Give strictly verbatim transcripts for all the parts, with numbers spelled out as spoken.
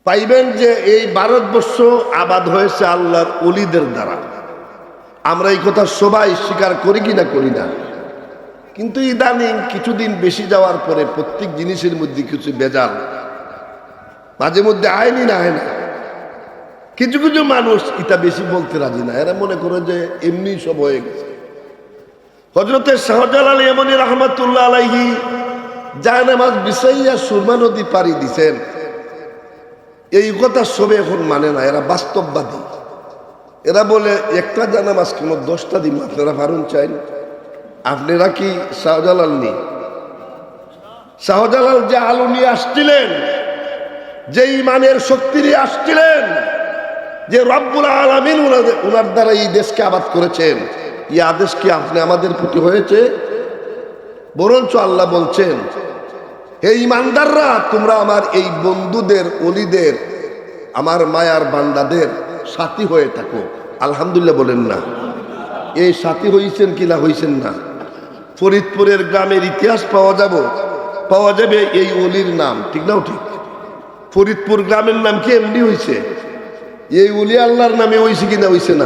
পাইবেন যে এই ভারতবর্ষ আবাদ হয়েছে আল্লাহর অলিদের দ্বারা। আমরা এই কথা সবাই স্বীকার করি কি না, করি না? কিন্তু ইদানিং কিছুদিন বেশি যাওয়ার পরে প্রত্যেক জিনিসের মধ্যে কিছু ভেজাল মাঝে মধ্যে আয় নি না, আয় না? কিছু কিছু মানুষ ইটা বেশি বলতে রাজি না, এরা মনে করে যে এমনি সব হয়ে গেছে। হজরতে শাহজালাল ইয়ামনি রহমতুল্লাহ আলাইহি জায়নামাজ বিছাইয়া সুরমা নদী পাড়ি দিছেন, এই কথা সবে এখন মানে না, এরা বাস্তববাদী। এরা বলে, "একটা জায়নামাজ কেন, দশটা দিন, আপনারা পারুন চাইন, আপনারা কি শাহজালাল নি?" শাহজালাল যে আলো নিয়ে আসছিলেন, যে ইমানের শক্তি নিয়ে আসছিলেন, যে রব্বুল আলামিন ওনাদের, ওনার দ্বারা এই দেশকে আবাদ করেছেন, এই আদেশ কি আপনি আমাদের প্রতি হয়েছে? বরঞ্চ আল্লাহ বলছেন, "হে ইমানদাররা, তোমরা আমার এই বন্ধুদের, অলিদের, আমার মায়ার বান্দাদের সাথী হয়ে থাকো।" আলহামদুলিল্লাহ বলেন না? এই সাথী হইছেন কি না হইছেন না? ফরিদপুরের গ্রামের ইতিহাস পাওয়া যাব, পাওয়া যাবে এই অলির নাম, ঠিক না? ঠিক, ফরিদপুর গ্রামের নাম কি এমনি হইছে? এই অলি আল্লাহর নামে হইছে কি না হইছে না?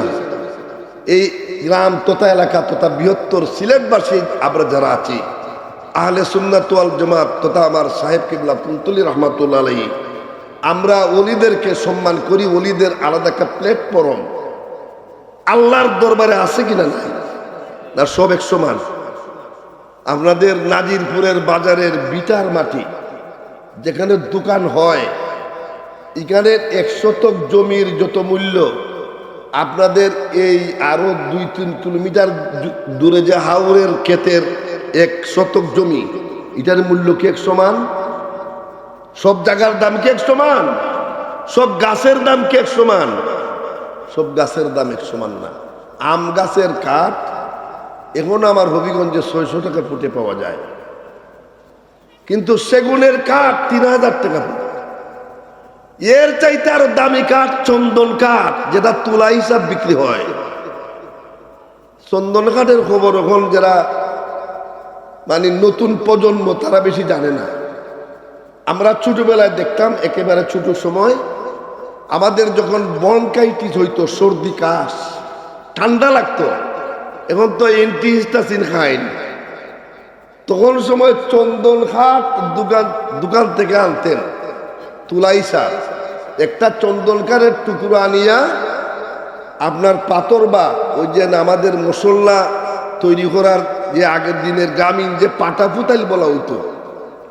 এই গ্রাম তথা এলাকা তথা বৃহত্তর সিলেটবাসী আমরা যারা আছি, আহলে সুন্নাত ওয়াল জামাত তথা আমার সাহেব কিবলা ফুলতলি রহমাতুল্লাহ আলাইহি, আমরা অলিদেরকে সম্মান করি, অলিদের আলাদা একটা প্ল্যাটফর্ম আল্লাহর দরবারে আছে কিনা নাই? না, সব এক সমান? আপনাদের নাজিরপুরের বাজারের ভিটার মাটি, যেখানে দোকান হয়, এখানে এক শতক জমির যত মূল্য, আপনাদের এই আরো দুই তিন কিলোমিটার দূ-, দূরে যে হাওরের ক্ষেতের এক শতক জমি, এটার মূল্য কি এক সমান? সব জায়গার দাম কি এক সমান? সব গাছের দাম কি এক সমান? সব গাছের দাম এক সমান না। আম গাছের কাঠ এখন আমার হবিগঞ্জে ছয়শো টাকা ফুটে পাওয়া যায়, কিন্তু সেগুনের কাঠ তিন হাজার টাকা ফুট। এর চাইতে আরো দামি কাঠ চন্দন কাঠ, যেটা তুলা হিসাব বিক্রি হয়। চন্দন কাঠের খবর এখন যারা, মানে, নতুন প্রজন্ম, তারা বেশি জানে না। আমরা ছোটবেলায় দেখতাম, একেবারে ছোট সময় আমাদের যখন ব্রঙ্কাইটিস হইতো, সর্দি কাশ, ঠান্ডা লাগতো, এখন তো অ্যান্টিহিস্টাসিন খাইন, তখন সময় চন্দন কাঠ দোকান, দোকান থেকে আনতেন, তুলাই সার, একটা চন্দন কাঠের টুকরো আনিয়া আপনার পাথর বা ওই যে আমাদের মশলা তৈরি করার যে আগের দিনের গ্রামীণ যে পাটা ফুতাইল বলা হইতো,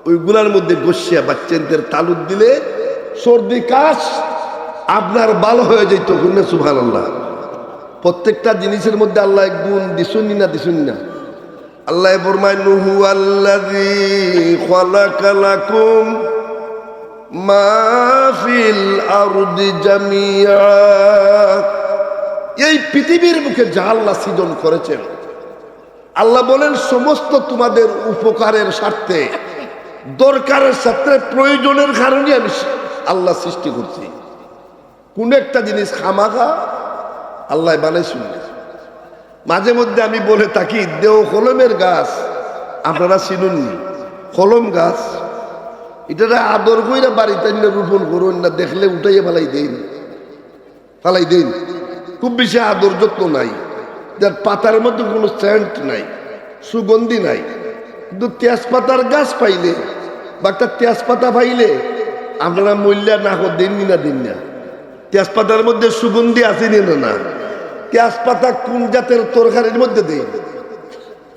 ওইগুলার মধ্যে ঘষিয়া বাচ্চাদের তালুত দিলে সর্দি কাশ আপনার ভালো হয়ে যাইত। বলুন সুবহানাল্লাহ। প্রত্যেকটা জিনিসের মধ্যে আল্লাহ গুণ দিছুন না, দিছুন না? আল্লাহ ফরমায়, "هو الذي خلق لكم ما في الأرض جميعا।" এই পৃথিবীর বুকে যা আল্লাহ সৃজন করেছেন, আল্লাহ বলেন, "সমস্ত তোমাদের উপকারের স্বার্থে, দরকারের স্বার্থে, প্রয়োজনের কারণে আমি সৃ-, আল্লাহ সৃষ্টি করছি।" কোন একটা জিনিস খামাখা আল্লাহ বানাইছুন না। মাঝে মধ্যে আমি বলে থাকি, দেও কলমের গাছ আপনারা চিনুননি? কলম গাছ, এটারে আদর কইরা বাড়িতে আনিয়া রোপণ করুন না, দেখলে উঠাইয়া ফালাই দেইন, ফালাই দেইন। খুব বেশি আদর যত্ন নাই, যার পাতার মধ্যে কোনো সেন্ট নাই, সুগন্ধি নাই। কিন্তু তেজপাতার গাছ পাইলে বা একটা তেজপাতা পাইলে আপনারা মূল্যা না দেননি না, দেন না? তেজপাতার মধ্যে সুগন্ধি আছে নি না? না। তেজপাতা কোন জাতের তরকারির মধ্যে দেন?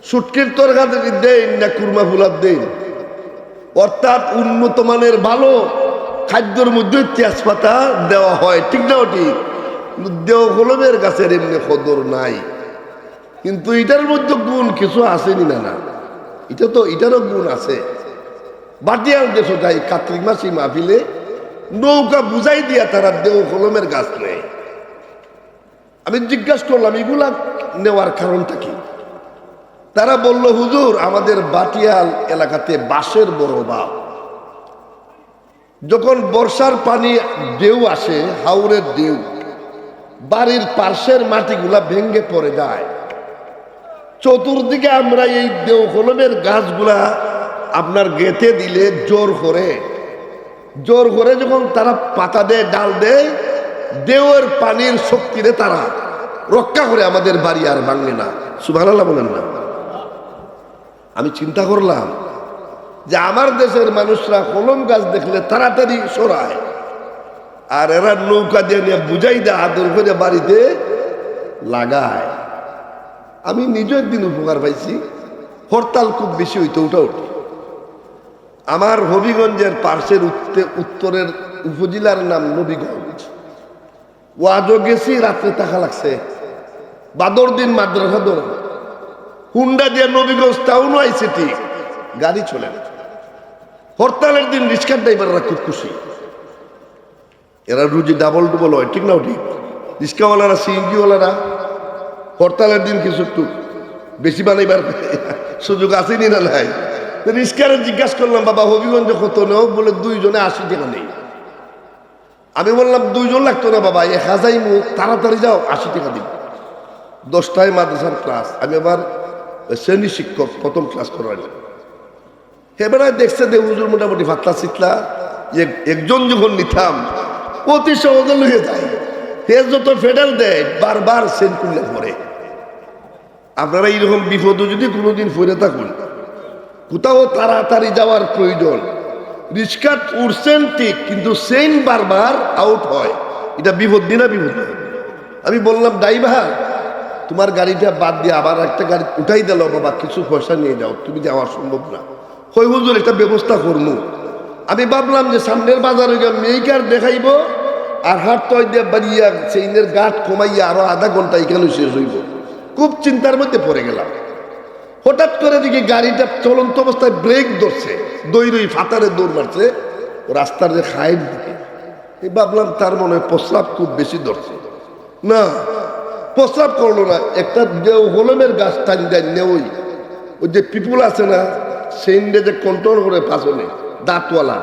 শুটকির তরকারি দেন না কুরমা ফুলার দেন? অর্থাৎ উন্নত মানের ভালো খাদ্যর মধ্যে তেজপাতা দেওয়া হয়, ঠিক না? ঠিক। কিন্তু দেও কলমের গাছের এমনি কদর নাই, কিন্তু এটার মধ্যে গুণ কিছু আছে নি না? না, এটা তো, এটারও গুণ আছে। বাটিয়াল দেশো যাই কার্তিক মাসি মাহফিলে, নৌকা বুঝাই দিয়া তারা দেও কলমের গাছ নেয়। আমি জিজ্ঞাসা করলাম, "এগুলা নেওয়ার কারণটা কি?" তারা বলল, "হুজুর, আমাদের বাটিয়াল এলাকাতে বাঁশের বড় অভাব। যখন বর্ষার পানি, ঢেউ আসে, হাওরের ঢেউ, বাড়ির পার্শ্বের মাটিগুলা ভেঙে পড়ে যায়। চতুর্দিকে আমরা এই দেও কলমের গাছগুলা আপনার গেঁথে দিলে জোর করে জোর করে যখন তারা পাতা দেয়, ডাল দেয়, ঢেউর পানির শক্তিরে তারা রক্ষা করে, আমাদের বাড়ি আর ভাঙে না। সুবহানাল্লাহ বলেন না। আমি চিন্তা করলাম যে আমার দেশের মানুষরা কলম গাছ দেখলে তাড়াতাড়ি সরায়, আর এরা নৌকা দিয়া নিয়া বুঝাই দেয়, আদর করে বাড়িতে লাগায়। আমি নিজে একদিন উপকার পাইছি, হরতাল খুব বেশি হইতো, উঠাউঠি। আমার হবিগঞ্জের পাশের উত্তে-, উত্তরের উপজেলার নাম নবীগঞ্জ। ওয়াজও গেছি, রাত্রে থাকা লাগছে। বাদর দিন মাদ্রাসা ধরো, হুন্ডা দিয়া নবীগঞ্জ টাউনও আইসি, ঠিক গাড়ি চলে না। হরতালের দিন রিক্সার ড্রাইভাররা খুব খুশি, এরা রুজি ডাবল ডুবল হয়, ঠিক না? ঠিক, রিক্সাওয়ালারা, সিএনজিওয়ালারা হরতালের দিন কিছু একটু বেশি বানাইবার সুযোগ আছে নি না নাই? তো রিক্সারে জিজ্ঞাসা করলাম, "বাবা, হবিগঞ্জে কত নেও?" বলে, "দুইজনে আশি টাকা নেই।" আমি বললাম, "দুইজন লাগতো না বাবা, এক হাজারই মুখ, তাড়াতাড়ি যাও, আশি টাকা দিন।" দশটায় মাদ্রাসার ক্লাস, আমি আবার শ্রেণী শিক্ষক, প্রথম ক্লাস করাইলাম। হে বেড়ায় দেখছে যে হুজুর মোটামুটি ফাতলা সিতলা, এক-, একজন যখন নিতাম, অতি সহজে লইয়া যায়। হে যত ফেডাল দেয়, বারবার সেন করলে পড়ে। আপনারা এইরকম বিপদে যদি কোনোদিন পড়ে থাকুন, কোথাও তাড়াতাড়ি যাওয়ার প্রয়োজন, রিক্সাত উঠছেন ঠিক, কিন্তু সেন বারবার আউট হয়, এটা বিপদ নি না বিপদ না? আমি বললাম, "ড্রাইভার, তোমার গাড়িটা বাদ দিয়ে আবার একটা গাড়ি উঠাই দিল বাবা, কিছু পয়সা নিয়ে যাও, তুমি যাওয়া সম্ভব না।" কই, "হুজুর, একটা ব্যবস্থা করমু।" আমি ভাবলাম যে সামনের বাজারে গিয়া মেইকার দেখাইবো, আর হাঁটতে হয় দিয়ে বাড়িয়া সেইনের গাট কমাইয়া আরো আধা ঘন্টা এখানে শেষ হইব। খুব চিন্তার মধ্যে পড়ে গেলাম। হঠাৎ করে দেখি গাড়িটা চলন্ত অবস্থায় ব্রেক ধরছে, দৌড়ই ফাতারে দৌড় মারছে, রাস্তার যে খাইর দিকে। এই ভাবলাম, তার মনে হয় প্রস্রাব খুব বেশি ধরছে। না, প্রস্রাব করলো না, একটা যে কলমের গাছ টান দেন নেই, ওই যে পিপুল আছে না, সেন্ডে যে কন্ট্রোল করে পাছনে, দাঁতওয়ালা,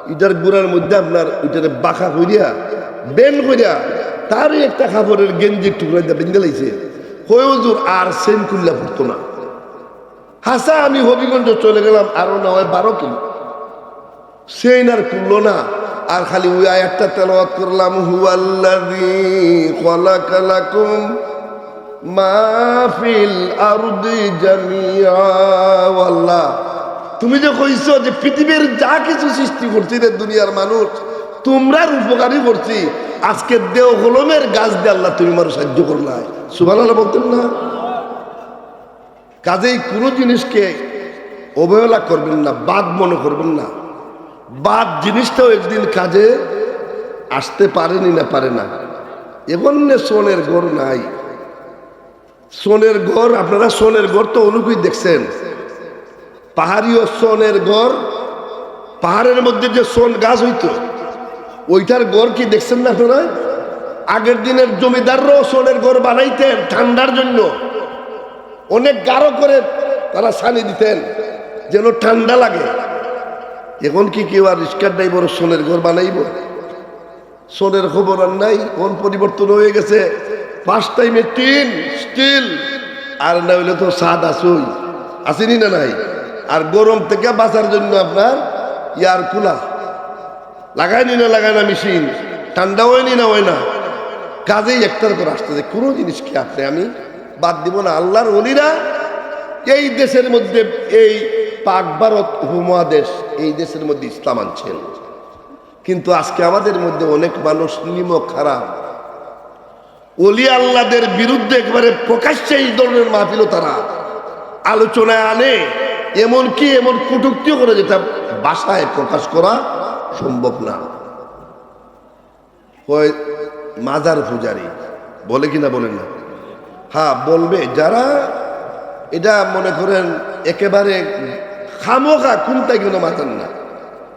ইটার গুড়ার মধ্যে আপনার ওইটারে বাঁকা করিয়া, বেন করিয়া, তারই একটা কাপড়ের গেঞ্জির টুকরা দিয়ে বেঁধে লাইছে। কই হুজুর, আর সেন খুললা পড়তো না। হাছা, আমি হবিগঞ্জ চলে গেলাম, আরো না হয় বারো কিলো। সেন আর খুললো না, আর খালি ওই আয়াতটা তেলাওয়াত করলাম, "হুয়াল্লাযী খালাকা লাকুম মা ফিল আরদি জামিআ।" ও আল্লাহ, তুমি যে কইছো যে পৃথিবীর যা কিছু সৃষ্টি করছি রে দুনিয়ার মানুষ, তোমরার উপকারই করছি, আজকে দেও কলমের গাছ দিয়ে আল্লাহ তুমি আমার সাহায্য করলায়। সুবহানাল্লাহ বলতেন না? কাজেই কোনো জিনিসকে অবহেলা করবেন না, বাদ মনে করবেন না। বাদ জিনিসটাও একদিন কাজে আসতে পারেনি না, পারে না। এখন নে সোনের ঘর নাই, সোনের ঘর, আপনারা সোনের ঘর তো অনেকেই দেখছেন, পাহাড়িও সোনের ঘর, পাহাড়ের মধ্যে যে সোন গাছ হইতো, ওইটার ঘর কি দেখছেন না আপনারা? আগের দিনের জমিদাররাও সোনের ঘর বানাইতেন ঠান্ডার জন্য, অনেক গাঢ় করে তারা ছানি দিতেন যেন ঠান্ডা লাগে। এখন কি কেউ আর রিক্সার ড্রাইভার সোনের ঘর বানাইব? সোনের খবর আর নাই, কোন পরিবর্তন হয়ে গেছে। ফার্স্ট টাইমে টিন, স্টিল, আর না হইলে তো ছাদ আছেই, আছেনি না নাই? আর গরম থেকে বাঁচার জন্য আপনার এয়ার কুলার লাগায়নি না, লাগায় না মেশিন, ঠান্ডা হয়নি না, হয় না। কাজেই একটার পর আসতে যে কোনো জিনিসকে আপনি আমি বাদ দিব না। আল্লাহর ওলিরা এই দেশের মধ্যে, এই পাক ভারত উপমহাদেশ, এই দেশের মধ্যে ইসলাম আনছেন, কিন্তু আজকে আমাদের মধ্যে অনেক মানুষ নিমক হারাম, ওলি আল্লাহদের বিরুদ্ধে একেবারে প্রকাশ্যে এই ধরনের মাহফিলও তারা আলোচনায় আনে, এমনকি এমন কটূক্তিও করে যেটা ভাষায় প্রকাশ করা সম্ভব না। কয় মাজার পূজারি, বলে কি না বলেন না? হ্যাঁ, বলবে। যারা এটা মনে করেন একেবারে খামোখা, কোনটাই কোনো মাথার না,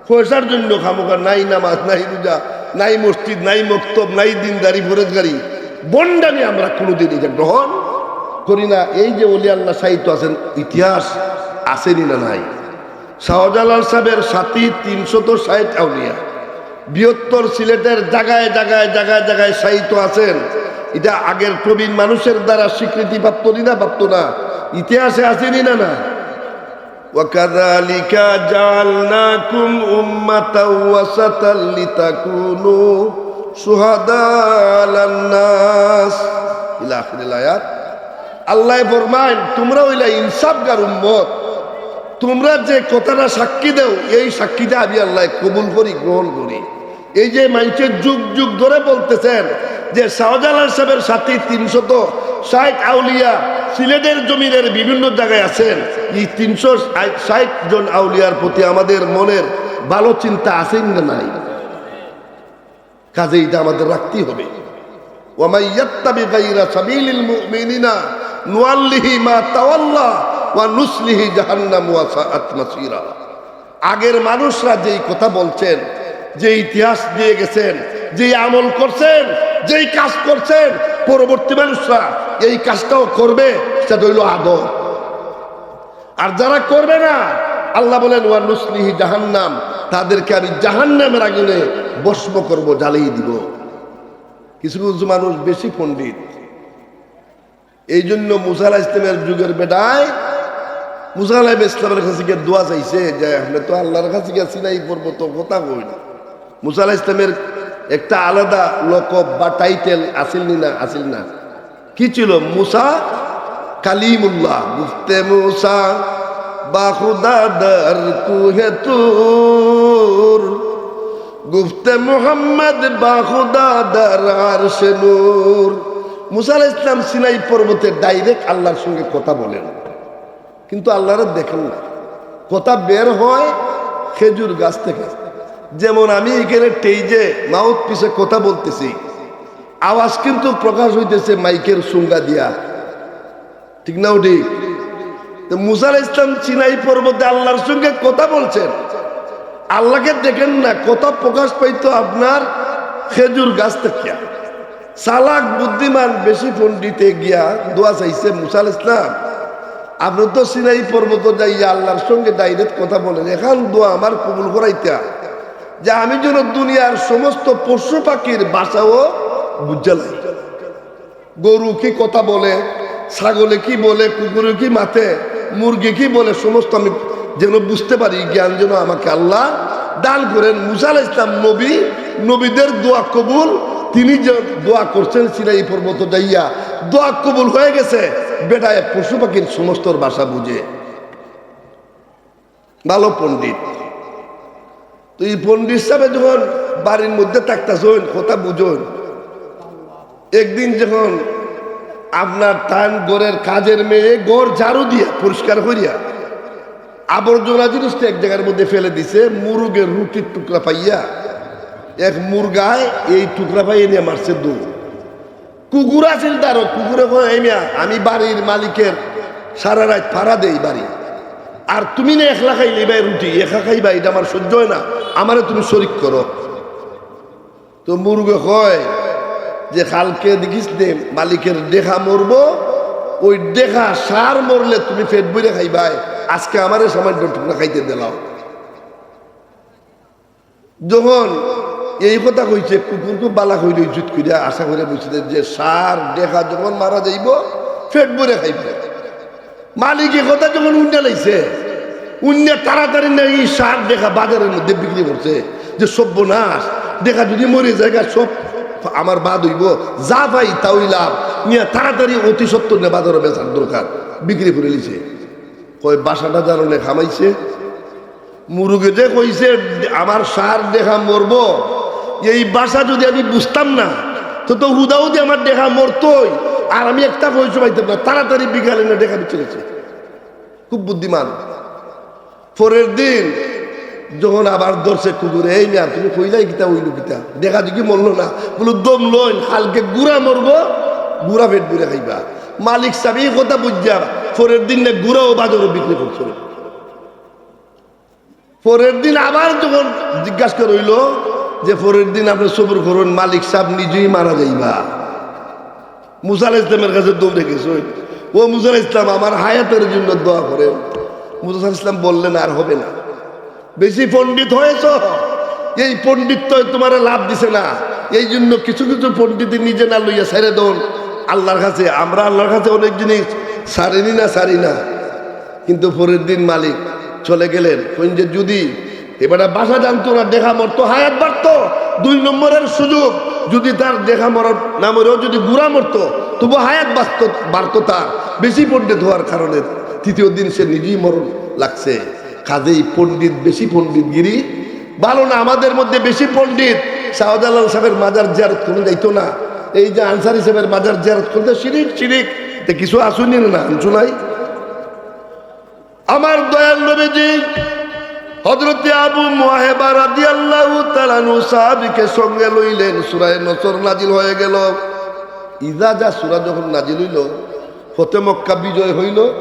পয়সার জন্য খামোখা, নাই নামাজ, নাই রোজা, নাই মসজিদ, নাই মক্তব, নাই দিনদারি, ফরেজগারি, বন্ডামি, আমরা কোনোদিন এটা গ্রহণ করি না। এই যে ওলি আল্লাহ সাহিত্য আছেন, ইতিহাস আছেনি না নাই? শাহজালাল সাহেবের সাথী তিনশত ষাট আউলিয়া, বৃহত্তর সিলেটের জায়গায় জায়গায় জায়গায় জায়গায় শায়িত আছেন। এটা আগের প্রবীণ মানুষের দ্বারা স্বীকৃতি প্রাপ্ত নি না প্রাপ্ত না? ইতিহাসে আছেনি না না? وكذلك جعلناكم أمة وسطا لتكونوا شهداء على الناس إلى آخر الآيات। আল্লায় ফরমাইন, তুমরা অইলা ইনসাফগার উম্মত, তুমরা যে কথাটা সাক্ষী দেও, এই সাক্ষীটা আমি আল্লায় কবুল করি, গ্রহণ করি। এই যে মাইনষে যুগ যুগ ধরে বলতেছেন যে শাহজালাল সাহেবের সাথী তিনশত ষাট আউলিয়া সিলেটের জমিনের বিভিন্ন জায়গায় আছেন, এই তিনশো ষাট জন আউলিয়ার প্রতি আমাদের মনের ভালো চিন্তা আছে না নাই? কাজে এটা আমাদের রাখতেই হবে। ومن يتبع غير سبيل المؤمنين نوله ما تولى ونصله جهنم وساءت مصيرا। আগের মানুষরা যেই কথা বলছেন, যে ইতিহাস দিয়ে গেছেন, যেই আমল করছেন, যেই কাজ করছেন, পরবর্তী মানুষরা এই কাজটাও করবে, সেটা হইল আদব। আর যারা করবে না, আল্লাহ বলেন, "ওয়া নুসলিহি জাহান্নাম", তাদেরকে আমি জাহান্নামের আগুনে ভস্ম করব, জ্বালিয়ে দিব। কিছু কিছু মানুষ বেশি পণ্ডিত, এই জন্য মুসা আলাইহিস সালামের যুগের বেটায় মুসা আলাইহিস সালামের কাছে গিয়া দোয়া চাইছে যে, "আপনি তো আল্লাহর কাছে গিয়া সিনাই পর্বত কথা কইন।" মুসা আলাইহিস সালামের একটা আলাদা লকব বা টাইটেল আছিল নি না? আছিল না? কি ছিল? মুসা কালিমুল্লাহ। গুফতে মুসা বা খুদা দর কুহে তুর, গুফতে মুহাম্মদ বা খুদা দর আরশে নূর। মুসা আলাইহিস সালাম সিনাই পর্বতে ডাইরেক্ট আল্লাহর সঙ্গে কথা বলেন, কিন্তু আল্লাহরে দেখেন না। কথা বের হয় খেজুর গাছ থেকে। যেমন আমি এখানে স্টেজে মাউথ পিসে কথা বলতেছি, আওয়াজ কিন্তু প্রকাশ হইতেছে মাইকের সুঙ্গা দিয়া, ঠিক না? ঠিক। তো মুসা আলাইহিস সালাম সিনাই পর্বতে আল্লাহর সঙ্গে কথা বলছেন, আল্লাহকে দেখেন না, কথা প্রকাশ পাইতো আপনার খেজুর গাছ থেকে। চালাক বুদ্ধিমান বেশি পণ্ডিতে গিয়া দোয়া চাইছে, "মুসা আলাইহিস সালাম, আপনি তো সিনাই পর্বত যাইয়া আল্লাহর সঙ্গে ডাইরেক্ট কথা বলেন, এখন দোয়া আমার কবুল করাইতা যে আমি যেন দুনিয়ার সমস্ত পশু পাখির ভাষাও বুঝালাই।" গরু কি কথা বলে, ছাগলে কি বলে, কুকুরে কি মাতে, মুরগি কি বলে, সমস্ত আমি যেন বুঝতে পারি, জ্ঞান যেন আমাকে আল্লাহ দান করেন। মুসা আলাইহিস সালাম নবী, নবীদের দোয়া কবুল। তিনি যে দোয়া করছেন সিনাই পর্বত যাইয়া, দোয়া কবুল হয়ে গেছে। বেটায় পশু পাখির সমস্ত ভাষা বুঝে। ভালো পণ্ডিত। তো এই পণ্ডিত সাহেব যখন বাড়ির মধ্যে থাকতেছেন, কথা বুঝেন, একদিন যখন আপনার তান ঘরের কাজের মেয়ে ঘর ঝাড়ু দিয়া পরিষ্কার করিয়া আবর্জনা জিনিসটা এক জায়গার মধ্যে ফেলে দিছে, মুরুগের রুটির টুকরা পাইয়া এক মুরগায় এই টুকরা পাইয়া নিয়া মারছে দৌড়। কুকুর আছিল তারও, কুকুরে কয়, "এই মিয়া, আমি বাড়ির মালিকের সারা রাত পাহারা দেই বাড়ি, আর তুমি না একলা খাইলে ভাই রুটি, একা খাইবা, এটা আমার সহ্য হয় না, আমারে তুমি শরিক করো।" তো মুরগে কয় যে, "কালকে দেখিস নে, মালিকের ডেখা মরবো, ওই ডেখা ষাঁড় মরলে তুমি পেট ভরে খাইবায়, আজকে আমারে সামান্য টুকরা খাইতে দিলাও।" যখন এই কথা কইছে, কুকুর খুব বালা কইল, ইজ্জত করিয়া আশা করে বলছে যে ষাঁড় ডেখা যখন মারা যাইব, পেট ভরে খাইব। মালিক এই কথা যখন উন্না লাইছে, উন্না তাড়াতাড়ি না এই ষাঁড় ডেখা বাজারের মধ্যে বিক্রি করছে যে, "সর্বনাশ, ডেখা যদি মরে যায়, সব আমার বাদ হইব, যা পাই তাই লাভ।" নিয়া তাড়াতাড়ি অতি সত্বর নিয়া বাজারে বেচার দরকার, বিক্রি করে লিছে। কয়, "বাসাটা জানো নে কামাইছে?" মুরুগে যে কইছে, "আমার ষাঁড় ডেখা মরবো, এই ভাষা যদি আমি বুঝতাম না, তো, তো হুদাহুদি আমার ডেখা মরতই, আর আমি একটা পয়সা পাইতাম না, তাড়াতাড়ি বিকালে না ডেখা বিচে গেছে।" খুব বুদ্ধিমান। পরের দিন যখন আবার ধরছে কুকুরে, "এই মিয়া, তুমি কইলাই কিতা, অইল কিতা? ডেখা দেখি মরলো না।" বলে, "দম লইন, কালকে গুড়া মরবো, গুড়া পেট ভরে খাইবা।" মালিক সাহেব এই কথা বুঝিয়া পরের দিন না গুড়াও বাজারে বিক্রি করছে। পরের দিন আবার যখন জিজ্ঞাসা করা হইল যে, "পরের দিন আপনি সবুর করুন, মালিক সাহেব নিজেই মারা যাইবা।" মুসা আলাইহিস সালামের কাছে দৌড়ে গেছে, "ও মুসা আলাইহিস সালাম, আমার হায়াতের জন্য দোয়া করেন।" মুসা আলাইহিস সালাম বললেন, "আর হবে না, বেশি পণ্ডিত হয়েছ, এই পণ্ডিতই তোমার লাভ দিছে না, এই জন্য কিছু কিছু পণ্ডিত নিজে না লইয়া ছেড়ে দেন আল্লাহর কাছে।" আমরা আল্লাহর কাছে অনেক জিনিস ছাড়িনি না, ছাড়ি না, কিন্তু পরের দিন মালিক চলে গেলেন। কইন যে যদি এ বেটা ভাষা জানতো না, দেখা মরতো, হায়াত বাড়তো। দুই নম্বরের সুযোগ, যদি তার দেখা মরার না মরেও যদি গুড়া মরতো, তবু হায়াত বাঁচতো, বাড়তো তার, বেশি পণ্ডিত হওয়ার কারণে। তৃতীয় দিন সে নিজেই মরণ লাগছে। কাজেই পণ্ডিত, বেশি পণ্ডিতগিরি ভালো না। আমাদের মধ্যে বেশি পণ্ডিত শাহজালাল সাহেবের মাজার জিয়ারত করতে যাইতো না। এই যে আনসারী সাহেবের মাজার জিয়ারত করতে, শিরিক, শিরিক। তে কিছু আসুনি না, আনছু নাই? আমার দয়াল নবীজি হযরতে আবু মুয়াহেবা রাদিয়াল্লাহু তাআলা আনহু সাহাবীকে সঙ্গে লইলেন। সূরায়ে নসর নাজিল হয়ে গেল। ইজা যা সূরা যখন নাজিল হইল, ফতে মক্কা বিজয় হইল।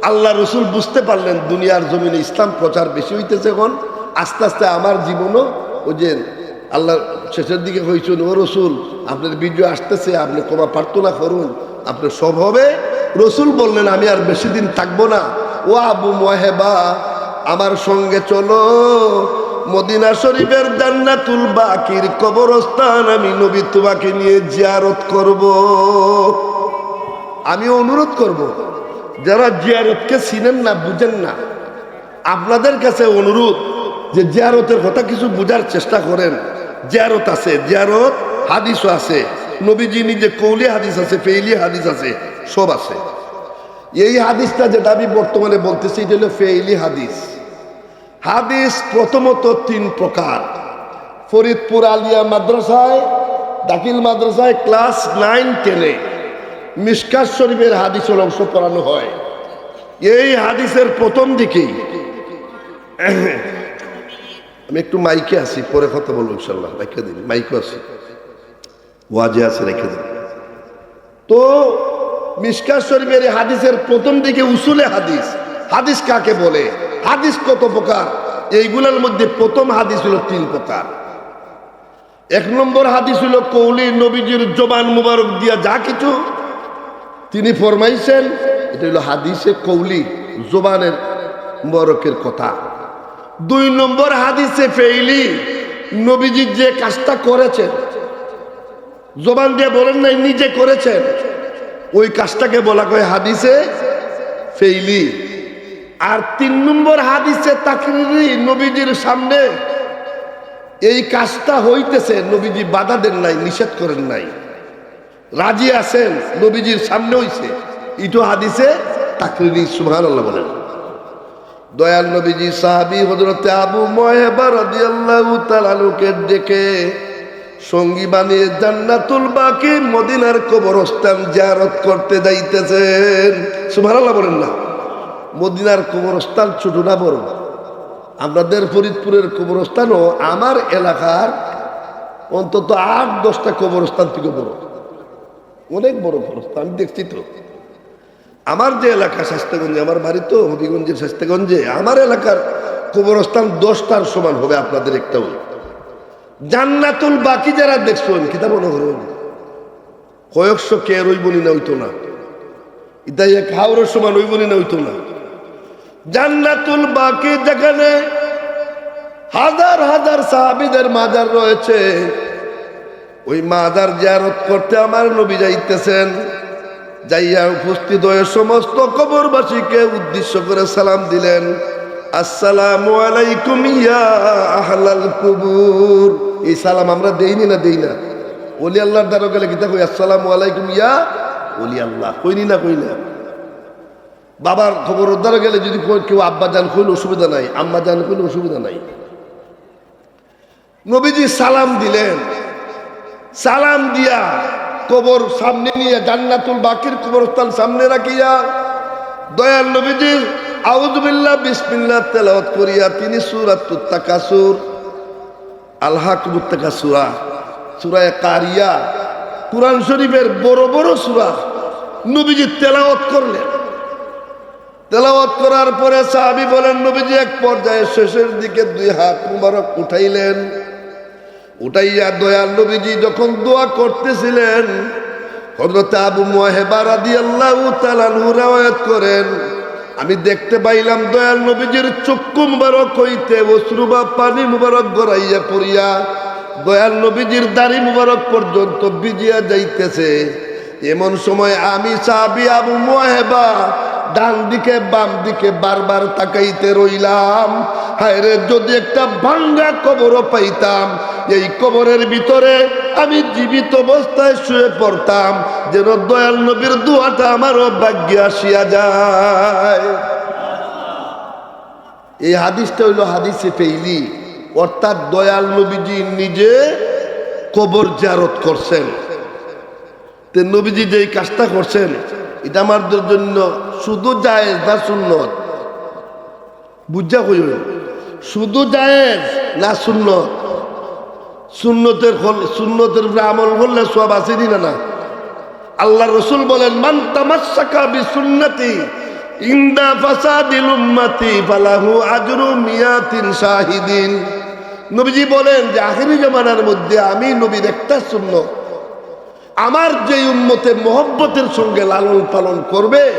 আল্লাহ রসুল বুঝতে পারলেন দুনিয়ার জমিনে ইসলাম প্রচার বেশি হইতেছে এখন। আস্তে আস্তে আমার জীবনও ওই যে আল্লাহ শেষের দিকে কইছেন, "ও রসুল, আপনার বিজয় আসতেছে, আপনি ক্ষমা প্রার্থনা করুন, আপনার সব হবে।" রসুল বললেন, "আমি আর বেশি দিন থাকবো না। ও আবু মুয়াহেবা, আমার সঙ্গে চলো, মদিনা শরীফের জান্নাতুল বাকির কবরস্থান আমি নবী তোমাকে নিয়ে জিয়ারত করব।" আমি অনুরোধ করব, যারা জিয়ারতকে চিনেন না, বুঝেন না, আপনাদের কাছে অনুরোধ যে জিয়ারতের কথা কিছু বুঝার চেষ্টা করেন। জিয়ারত আছে, জিয়ারত হাদিসও আছে, নবীজি নিজে কৌলি হাদিস আছে, ফেইলি হাদিস আছে, সব আছে। এই হাদিসটা যেটা আমি বর্তমানে বলতেছি, এটা হলো ফেইলি হাদিস। হাদিস প্রথমত তিন প্রকার। ফরিদপুর আলিয়া মাদ্রাসায়, দাখিল মাদ্রাসায় ক্লাস নাইন টেনে মিশকাত শরীফের হাদিসের অংশ পড়ানো হয়। এই হাদিসের প্রথম দিকেই, আমি একটু মাইকে আছি, পরে কথা বলবো ইনশাল্লাহ, রাখিয়া দিন, মাইকও আছে, ওয়াজে আছে, রেখে দিন। তো মিশকাত শরীফের এই হাদিসের প্রথম দিকে উসুলে হাদিস, হাদিস কাকে বলে, হাদিস কত প্রকার, এইগুলোর মধ্যে প্রথম হাদিস হলো তিন প্রকার। এক নম্বর হাদিস হলো কৌলি, নবীজির জবান মুবারক দিয়া যা কিছু তিনি ফরমাইছেন, এটা হলো হাদিসে কৌলি, জবানের মুবারকের কথা। দুই নম্বর হাদিসে ফেইলি, নবীজি যে কাজটা করেছেন, জবান দিয়ে বলেন নাই, নিজে করেছেন, ওই কাজটাকে বলা হয় হাদিসে ফেইলি। আর তিন নম্বর হাদিসে তাকরিরি, নবীজির সামনে এই কাজটা হইতেছে, নবীজি বাধা দেন নাই, নিষেধ করেন নাই, রাজি আছেন, নবীজির সামনে হইছে, ইটো হাদিসে তাকরিরি। সুবহানাল্লাহ বলেন। দয়াল নবীজি সাহাবী হযরতে আবু মুয়াহেবা রাদিয়াল্লাহু তাআলা আনহুকে ডেকে সঙ্গী বানিয়ে জান্নাতুল বাকি মদিনার কবরস্থান জিয়ারত করতে যাইতেছেন। সুবহানাল্লাহ বলেন না। মদিনার কবরস্থান ছোট না বড়? আপনাদের ফরিদপুরের কবরস্থানও আমার এলাকার অন্তত আট দশটা কবরস্থান থেকে বড়, অনেক বড় কবরস্থান, আমি দেখছি তো। আমার যে এলাকা শাস্তাগঞ্জে, আমার বাড়ি তো হবিগঞ্জের শাস্তাগঞ্জে, আমার এলাকার কবরস্থান দশটার সমান হবে, আপনাদের একটাও। জান্নাতুল বাকি যারা দেখছেন, কিতা মনে করুন, কয়েকশো কে রইবনি না হইতো না, ইতা এক হাওরের সমান হইবনি না হইতো না। জান্নাতুল বাকি যেখানে হাজার হাজার সাহাবীদের মাজার রয়েছে, ওই মাজার জিয়ারত করতে আমার নবী যাইতেছেন। যাইয়া উপস্থিত হয়ে সমস্ত কবরবাসীকে উদ্দেশ্য করে সালাম দিলেন, "আসসালামু আলাইকুম ইয়া আহলাল কুবুর।" এই সালাম আমরা দেইনি না দেই না? অলি আল্লাহর দ্বারা গেলে কিতা কই, "আসসালামু আলাইকুম ইয়া অলি আল্লাহ", কইনি না কই না? বাবার কবরর দ্বারা গেলে যদি কই কেউ আব্বা জান কইলে অসুবিধা নাই, আম্মা জান কইলে অসুবিধা নাই। নবীজি সালাম দিলেন, সালাম দিয়া কবর সামনে নিয়ে জান্নাতুল বাকির কবরস্থান সামনে রাখিয়া দয়াল নবীজি আউযুবিল্লাহ বিসমিল্লাহ তেলাওয়াত করিয়া তিনি সূরাতুত তাকাসুর, আলহাকুমুত তাকাসুরা, সূরায়ে কারিয়া, কোরআন শরীফের বড় বড় সূরা নবীজি তেলাওয়াত করলেন। তেলাওয়াত করার পরে সাহাবী বলেন, নবীজি এক পর্যায়ে শেষের দিকে দুই হাত মুবারক উঠাইলেন। উঠাইয়া দয়াল নবীজি যখন দোয়া করতেছিলেন, হযরত আবু মুয়াহেবা রাদিয়াল্লাহু তাআলা আনহু রেওয়ায়াত করেন, আমি দেখতে পাইলাম দয়াল নবীজির চক্ষু মুবারক হইতে অশ্রু বা পানি মুবারক গড়াইয়া পড়িয়া দয়াল নবীজির দাড়ি মুবারক পর্যন্ত ভিজিয়া যাইতেছে। এমন সময় আমি সাহাবী আবু মুয়াহেবা ডান দিকে বাম দিকে বারবার তাকাইতে রইলাম। হায় রে, যদি একটা ভাঙ্গা কবরও পাইতাম, এই কবরের ভিতরে আমি জীবিত অবস্থায় শুয়ে পড়তাম, যেন দয়াল নবীর দোয়াটা আমারও ভাগ্যে আসিয়া যায়। এই হাদিসটা অইলো হাদিসে ফেইলি, অর্থাৎ দয়াল নবীজি নিজে কবর জিয়ারত করছেন। তে নবীজি যেই কাজটা করছেন, ইটা আমাদের জন্য শুধু জায়েজ না সুন্নত? বুঝা কইও, শুধু জায়েজ না সুন্নত? সুন্নতের হল-, সুন্নতের উপরে আমল করলে সওয়াব আছে নি না? না। আল্লাহর রসুল বলেন, "মান তামাসসাকা বিসুন্নতি ইনদা ফাসাদিল উম্মতি ফালাহু আজরু মিয়াতিন শাহিদিন।" নবীজি বলেন যে আখেরি জমানার মধ্যে আমি নবীর একটা সুন্নত আমার যেই উম্মতে মহব্বতের সঙ্গে লালন পালন করবে,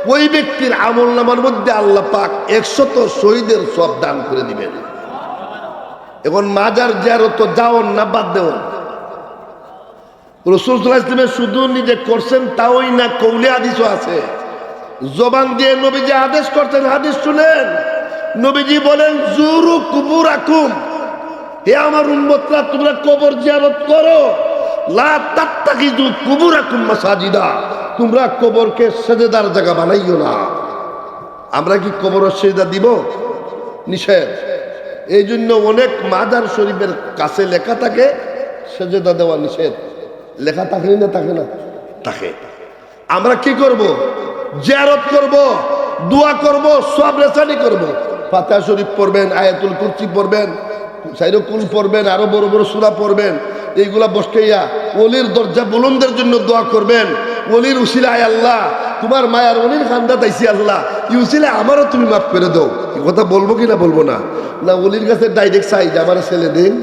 ওই ব্যক্তির আমল নামার মধ্যে আল্লাহ পাক একশত শহীদের সওয়াব দান করে দিবেন। এখন মাজার জিয়ারত যাওন না বাদ দেওন? রসুল সাল্লাল্লাহু আলাইহি ওয়াসাল্লামে শুধু নিজে করছেন তাওই না, কৌলে হাদিসও আছে। জবান দিয়ে নবীজি আদেশ করছেন, হাদিস শুনেন। নবীজি বলেন, "জুরু কুবুরাকুম।" হে আমার উম্মতরা, তোমরা কবর জিয়ারত করো। "লা তাত্তাখিযু কুবুরাকুম মাসাজিদা।" তোমরা কবরকে সেজদার জায়গা বানাইও না। আমরা কি কবরো সেজদা দিব? নিষেধ। এই জন্য অনেক মাজার শরীফের কাছে লেখা থাকে, সেজদা দেওয়া নিষেধ। লেখা থাকে না, থাকে না? থাকে। আমরা কি করব? জিয়ারত করব, দোয়া করব, সওয়াব রেসানি করব। ফাতিহা শরীফ পড়বেন, আয়াতুল কুরসি পড়বেন, সাইরো কুল পড়বেন, আরো বড় বড় সূরা পড়বেন। এইগুলা বসকাইয়া ওলির দরজা বুলন্দের জন্য দোয়া করবেন। ওলির উসিলায়, "আল্লাহ, তোমার মায়ার ওলির কান্দাত আইছি আল্লাহ, ই উসিলায় আমারও তুমি মাফ করে দাও।" এই কথা বলবো কি না বলবো না? না, ওলির কাছে direct চাই যে আমারে ছেলে দিন।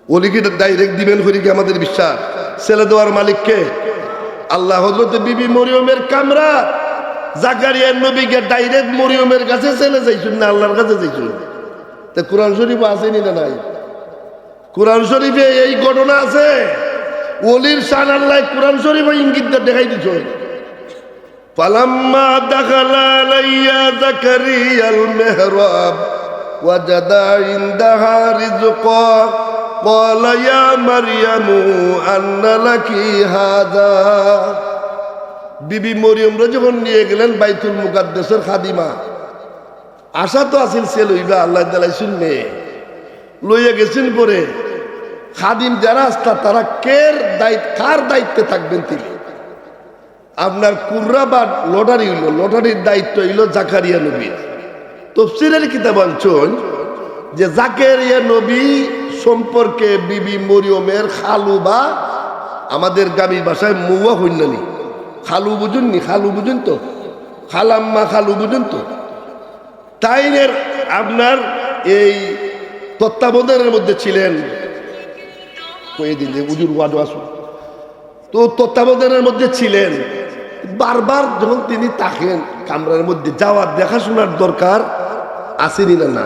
ওলি কি direct দিবেন করি কি আমাদের বিশ্বাস? ছেলে দেওয়ার মালিক কে? আল্লাহ। হযরতে বিবি মরিয়মের কামরা, জাকারিয়া নবী গিয়া direct মরিয়মের কাছে ছেলে চাইছইন না আল্লাহর কাছে চাইছইন? তে কোরআন শরীফ আছে নি না নাই? কোরআন শরীফে এই ঘটনা আছে। ওলির শান আল্লাহ কোরআন শরীফে ইঙ্গিত দিয়া দেখাই দিছইন। فلما دخل عليها زكريا المحراب وجد عندها رزقا قال يا مريم أنى لك هذا। বিবি মরিয়মরে যখন নিয়া গেলেন বাইতুল মুকাদ্দাসের খাদিমা, আশা তো আছিল ছেলে অইবা, আল্লাহ দিলাইছইন মেয়ে। লইয়া গেছইন পরে খাদিম যারা আছলা তারা কের দায়িত্ব, কার দায়িত্বে থাকবেন তিনি? আপনার কুররা বা লটারি অইলো, লটারির দায়িত্ব অইলো জাকারিয়া নবীর। তফসিরের কিতাব আনছইন যে জাকারিয়া নবী সম্পর্কে বিবি মরিয়মের খালু বা আমাদের গ্রামীণ ভাষায় মৌয়া কইন না নি, খালু বুঝইন নি? খালু বুঝইন তো? খালাম্মা খালু বুঝইন তো? তাইনের আপনার এই তত্ত্বাবধানের মধ্যে ছিলেন, কই দিন যে উজুর ওয়াজও আসুন, তো তত্ত্বাবধানের মধ্যে ছিলেন। বারবার যখন তিনি থাকেন কামরার মধ্যে, যাওয়ার দেখাশোনার দরকার আছে নি না? না।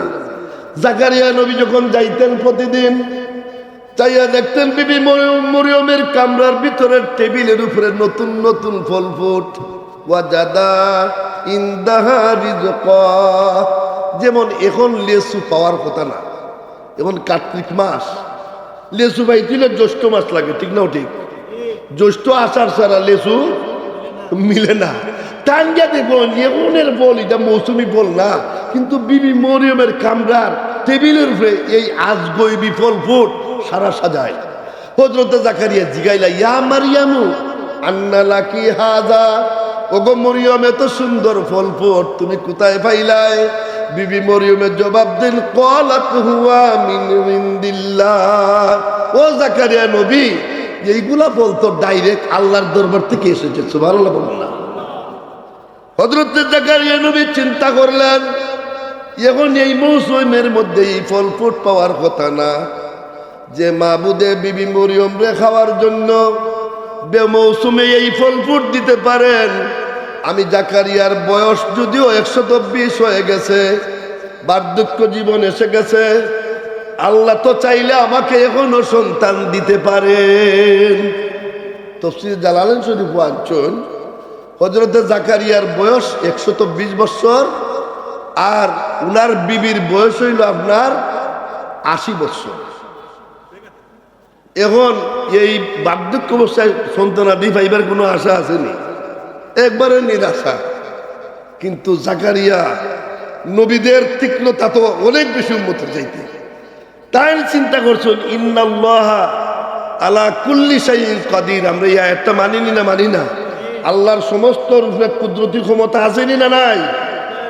জাকারিয়া নবী যখন যাইতেন প্রতিদিন, চাইয়া দেখতেন বিবি মরিয়ম-, মরিয়মের কামরার ভিতরের টেবিলের উপরে নতুন নতুন ফল ফুট। ওয়াজাদা ইনদাহা রিজকা। যেমন এখন লেচু পাওয়ার কথা না, এখন কার্তিক মাস, লেচু পাইতে অইলে জ্যৈষ্ঠ মাস লাগে, ঠিক না? ঠিক, জ্যৈষ্ঠ আষাঢ় ছাড়া লেচু মিলে না। তান গিয়া দেখইন, এখনের ফল, ইটা মৌসুমি ফল না, কিন্তু বিবি মরিয়মের কামরার টেবিলের উপরে এই আজগইবি ফল ফুট সারা সাজায়। হযরতে জাকারিয়া জিগাইলা, "ইয়া মারিয়ামু, আন্না লাকি হাযা?" ওগো মরিয়ম, এত সুন্দর ফল ফুট তুমি কোথায় পাইলায়? বিবি মরিয়মে জবাব দেন, "ক্বালাত হুয়া মিন ইনদিল্লাহ।" ও জাকারিয়া নবী, এইগুলা ফল তো direct আল্লাহর দরবার থেকে এসেছে। সুবহানাল্লাহ বলুন না। হযরতে জাকারিয়া নবী চিন্তা করলেন, এখন এই মৌসুমের মধ্যে এই ফল ফুট পাওয়ার কথা না, যে মাবুদে বিবি মরিয়মরে খাওয়ার জন্য বেমৌসুমে এই ফল ফুট দিতে পারেন। আমি জাকারিয়ার বয়স যদিও একশত বিশ হয়ে গেছে, বার্ধক্য জীবন এসে গেছে, আল্লাহ তো চাইলে আমাকে এখনো সন্তান দিতে পারেন। তফসিরে জালালাইন শরীফ আনছইন, হজরতে জাকারিয়ার বয়স একশত বিশ বৎসর, আর উনার বিবির বয়স অইলো আপনার আশি বৎসর। এখন এই বার্ধক্য অবস্থায় সন্তানাদি পাইবার কুনু আশা আছে নি? একবারে নিরাশা। কিন্তু জাকারিয়া নবীদের তীক্ষ্ণতা তো অনেক বেশি উম্মতের চাইতে। তাইন চিন্তা করছইন, "ইন্নাল্লাহা আলা কুল্লি শাইইন কাদির।" আমরা এই আয়াতটা মানি নি না, মানি না? আল্লাহর সমস্ত রূপে কুদরতি ক্ষমতা আছে নি না নাই?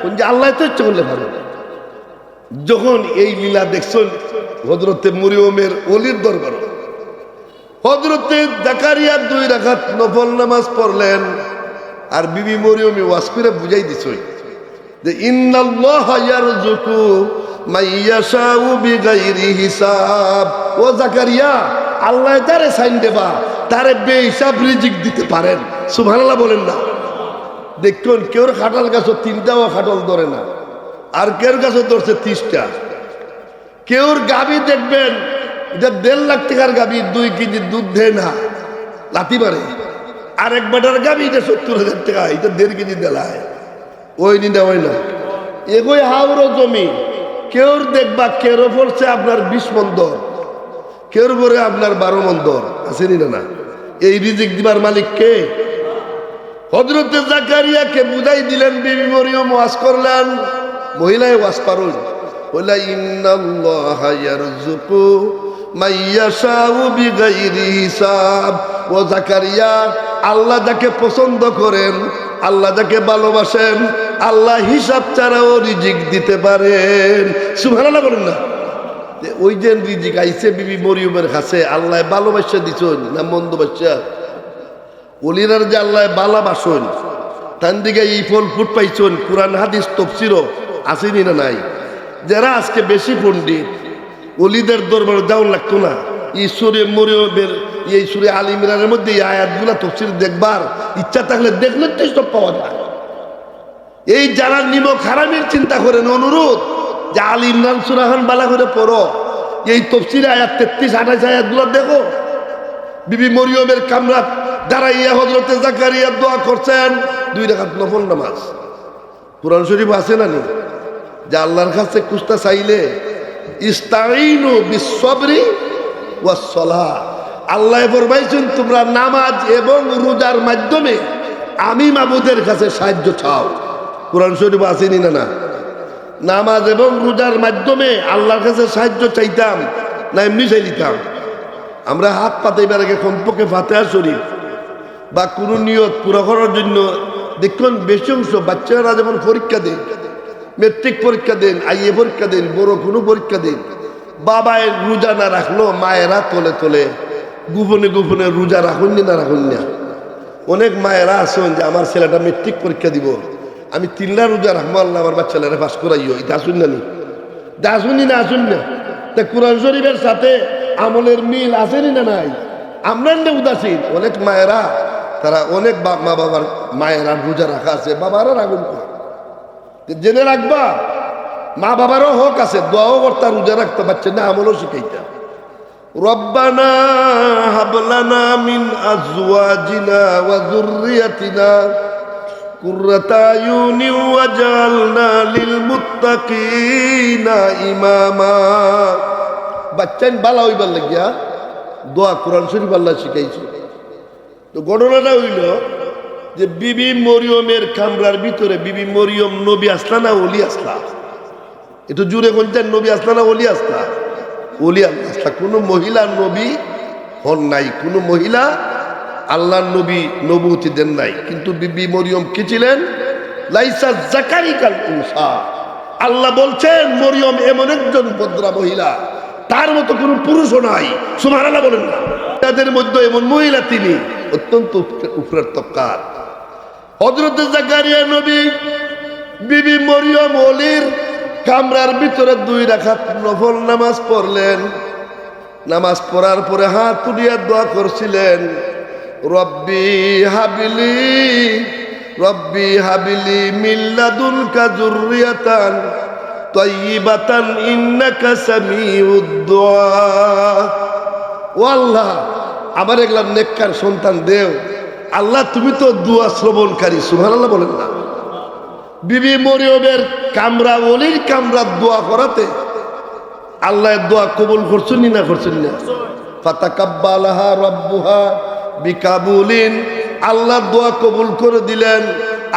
কোন যে আল্লাহ তো ইচ্ছা করলে পারে। যখন এই লীলা দেখছইন হজরতে মরিয়মের অলির দরবার, হজরতে জাকারিয়া দুই রাকাত নফল নামাজ পড়লেন, আর বিবি মরিয়মে ওয়াজ করে বুঝাই দিছইন যে, "ইন্নাল্লাহা ইয়ারযুকু মান ইয়াশাউ বিগাইরি হিসাব।" ও জাকারিয়া, আল্লাহ যারে চাইন দেবা, তারে বেহিসাব রিজিক দিতে পারেন। সুবহানাল্লাহ বলেন না? দেখুন, কেউর কাঁঠাল গাছো তিনটাও কাঁঠাল ধরে না, আর কেউর গাছো ধরছে ত্রিশটা। কেউর গাভী দেখবেন, ইটা দেড় লাখ টেকার গাভী, দুই কেজি দুধ দেয় না, লাথি মারে। আর এক বেটার গাভী, ইটা সত্তর হাজার টেকা, ইটা দেড় কেজি দেলায়। অয় নি না, অয় না? এগোয় হাওরো জমি। কেউর দেখবা, কেউর পড়ছে আপনার বিশ মণ দর, কেউর পড়ে আপনার বারো মণ দর, আছে নি না, না? এই রিজিক দিবার মালিক কে? হজরতে জাকারিয়াকে বুঝাই দিলেন, বিবি মরিয়ম ওয়াজ করলেন, মহিলায় ওয়াজ পারইন, বললা, "ইন্নাল্লাহা ইয়ারযুকু মান ইয়াশাউ বিগাইরি হিসাব।" ও জাকারিয়া, আল্লাহ যাকে পছন্দ করেন, আল্লাহ যাকে ভালোবাসেন, আল্লাহ হিসাব ছাড়াও রিজিক দিতে পারেন। সুবহানাল্লাহ বলেন না? তে ওই যে রিজিক আইছে বিবি মরিয়মের কাছে, আল্লাহ ভালোবাসা দিছইন না মন্দ বাসা? অলিরার যে আল্লাহ ভালাবাসইন, তান দিকে এই ফল ফুট পাইছইন, কোরআন হাদিস তফসিরও আছে নি না নাই? যারা আজকে বেশি পণ্ডিত, অলিদের দরবারে যাওন লাগতো না। এই সূরা মরিয়মের, এই সূরা আল ইমরানের মধ্যে এই আয়াতগুলা তফসির দেখবার ইচ্ছা থাকলে দেখলে তো সব পাওয়া যায়। এই যারা নিমক হারামির চিন্তা করেন, অনুরোধ যে আল ইমরান সূরাখান ভালা করে পড়ো, এই তফসিরে আয়াত তেত্রিশ আঠাইশ আয়াতগুলা দেখো। বিবি মরিয়মের কামরাত দাঁড়াইয়া হজরতে জাকারিয়া দোয়া করছেন, দুই রাকাত নফল নামাজ। কোরআন শরীফ আছে না নি? যে আল্লাহর কাছে কুস্তা চাইলে, "ইস্তাইনু বিসসবরি ওয়াসসালাহ।" আল্লাহ ফরমাইছেন, "তোমরা নামাজ এবং রোজার মাধ্যমে আমি মাবুদের কাছে সাহায্য চাও।" কোরআন শরীফ আছে নি না, না? নামাজ এবং রোজার মাধ্যমে আল্লাহর কাছে সাহায্য চাইতাম, না এমনি চাইলিতাম? আমরা হাত পাতাইবার আগে কমপক্ষে ফাতিহা শরীফ বা কুনু নিয়ত পুরা করার জন্য, দেখুন, বেশি অংশ বাচ্চারা যখন পরীক্ষা দেন, ম্যাট্রিক পরীক্ষা দেন, আইএ পরীক্ষা দেন, বড় কুনু পরীক্ষা দেন, বাবায় রোজা না রাখলো, মায়েরা তলে তলে গোপনে গোপনে রোজা রাখইন নি না রাখইন না? অনেক মায়েরা আছইন যে, "আমার ছেলেটা ম্যাট্রিক পরীক্ষা দিবো, আমি তিনলা রোজা রাখমু, আল্লাহ আমার বাচ্চালারে পাস করাইও", ইতা আছইন না নি? ইতা আছইন নি না আছইন না? তে কোরআন শরীফের সাথে আমলের মিল আছে নি না নাই? আমরা এমনে উদাসীন। অনেক মায়েরা, তারা অনেক বা-, মা বাবার মায়েরা রোজা রাখা আছে, বাবারা রাখইন কই? তে জেনে রাখবা, মা বাবারও হক আছে, দোয়াও করতা, রোজা রাখতা, বাচ্চারে আমলও শিখাইতা। রব্বানা হাব লানা মিন আজওয়াজিনা ওয়া যুররিয়াতিনা কুররাতা আয়ুনিন ওয়াজআলনা লিল মুত্তাকিনা ইমামা। বাচ্চাইন ভালা অইবার লাগিয়া দোয়া কোরআন শরীফ আল্লায় শিখাইছে। তো ঘটনাটা অইলো যে বিবি মরিয়মের কামরার ভিতরে, বিবি মরিয়ম নবী আছলা না অলি আছলা? একটু জোরে কইন চাইন, নবী আছলা না অলি আছলা? অলি আছলা। কুনু মহিলা নবী হন নাই, কুনু মহিলা আল্লাহর নবী নবুয়তি দেন নাই। কিন্তু বিবি মরিয়ম কি ছিলেন? লাইসা যাকারু কাল উনসা। আল্লাহ বলছেন, মরিয়ম এমন একজন ভদ্রা মহিলা, তার মতো কুনু পুরুষও নাই। সুবহানাল্লাহ বলেন না। তাদের মধ্যে এমন মহিলা তিনি, অত্যন্ত উপরে, উপরের তবকার। হযরতে জাকারিয়া নবী বিবি মরিয়ম অলির কামরার ভিতরে দুই রাকাত নফল নামাজ পড়লেন। নামাজ পড়ার পরে হাত তুলিয়া দোয়া করছিলেন, "রব্বি হাবলি, রব্বি হাবলি মিন লাদুনকা যুররিয়াতান তাইয়িবাতান ইন্নাকা সামিউদ দুআ।" ও আল্লাহ, আমার একলা নেককার সন্তান দেও, আল্লাহ, তুমি তো দোয়া শ্রবণকারী, সুবহানাল্লাহ বলেন না? বিবি মরিয়মের কামরা, অলির কামরার দোয়া করাতে আল্লায় দোয়া কবুল করছইন নি না করছইন না? ফাতাকাব্বালাহা রাব্বুহা বিকাবুলিন, আল্লাহ দোয়া কবুল করে দিলেন।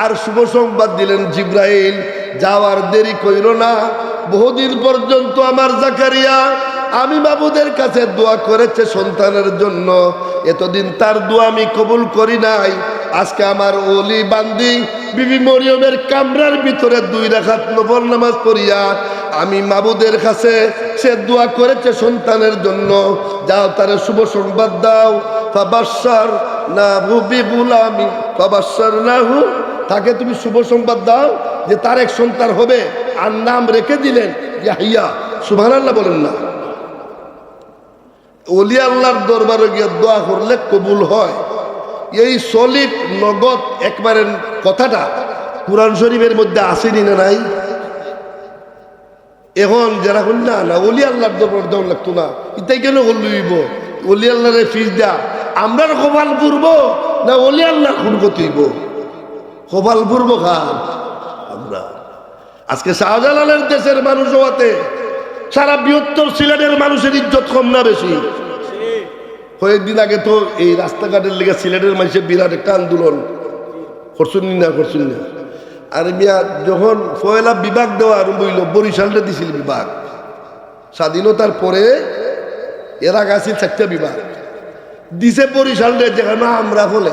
আর শুভ সংবাদ দিলেন জিব্রাইল, যাও আর দেরি কইরো না। বহুদিন পর্যন্ত আমার জাকারিয়া আমি মাবুদের কাছে দোয়া করেছে সন্তানের জন্য, এতদিন তার দোয়া আমি কবুল করি নাই। আজকে আমার অলি বান্দি বিবি মরিয়মের কামরার ভিতরে দুই রাকাত নফল নামাজ পড়িয়া আমি মাবুদের কাছে সে দোয়া করেছে সন্তানের জন্য, যাও তারে শুভ সংবাদ দাও। ফাবাশশারনাহু বিগুলামিন, ফাবাশশারনাহু, তাকে তুমি শুভ সংবাদ দাও যে তার এক সন্তান হবে, আর নাম রেখে দিলেন ইয়াহিয়া। সুবহানাল্লাহ বলেন না? অলি আল্লাহর দরবারে গিয়া দোয়া করলে কবুল হয়, এই সলিড নগদ একবারে কথাটা কোরআন শরীফের মধ্যে আছে নি না নাই? এখন যারা কইন না, না, অলি আল্লাহর দরবারে যাওয়া লাগতো না, ইতাই কেনে করলে অইবো? অলি আল্লাহরে ফিস দেয়া, আমরার কপাল পুড়বো না অলি আল্লাহর খুন করতে অইবো? কপাল পুড়বো কার? আমরা। আজকে শাহজালালের দেশের মানুষ হওয়াতে সারা বৃহত্তর সিলেটের মানুষের ইজ্জত কম না বেশি? কয়েকদিন আগে তো এই রাস্তাঘাটের লেগে সিলেটের মানুষের বিরাট একটা আন্দোলন করছইন নি না করছইন না? আর মিয়া, যখন পয়লা বিভাগ দেওয়া আরম্ভ হইল, বরিশালরে দিছিল বিভাগ। স্বাধীনতার পরে এর আগে আছিল চারটা বিভাগ, দিছে বরিশালরে, যেখানে আমরা বলে